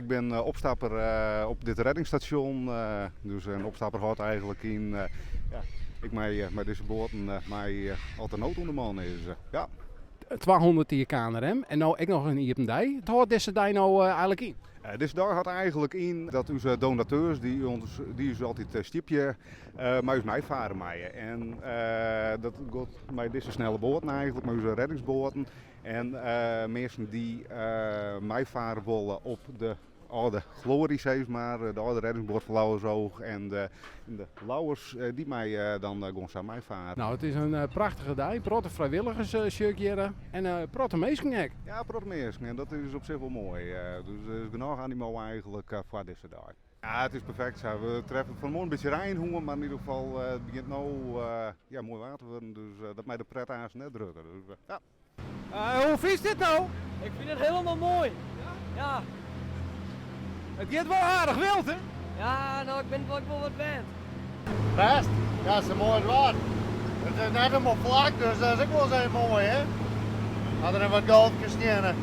Ik bin opstapper op dit reddingsstasjon. Dus in opstapper hâldt eigenlik yn, ja, ik mei mei dizze boaten mei as der nood oan de man is. Ja. 200 jier KNRM en no ek noch in iepen dei. Wat hâldt dizze dei no eigenlik yn? Dizze dei hâldt eigenlik yn dat ús donateurs, dy't ons, dy't ús altyd stypje, mei ús meifare meie. En dat giet mei dizze snelle boaten eigenlik, mei ús reddingsboaten. En minsken dy't meifare wolle op de âlde Glorie, sis mar, de âlde reddingsboat fan Lauwersoog en de, de Lauwers, dy meie dan gewoan sa meifare. No, it is in prachtige dei. In protte frijwilligers sjoch ik hjir en in protte minsken ek. Ja, in protte minsken en dat is op sich wol moai. Dus der is genôch animo eigenlik foar dizze dei. Ja, it is perfekt sa. We treffe fan 'e moarn in bytsje rein hân, mar yn ieder gefal it begjint no ja, moai waar te wurden, dus dat mei de pret aanst net drukke. Dus ja. Hoe fynst dit no? Ik fyn it hielendal moai. Ja. It giet wol aardich wild, hè? Ja, no, ik bin it wol wat wend. Bêst. Ja, it is in moai doarp. It is net hielendal flak, dus dat is ek wol ris even moai, hè? As der wat golfkes steane.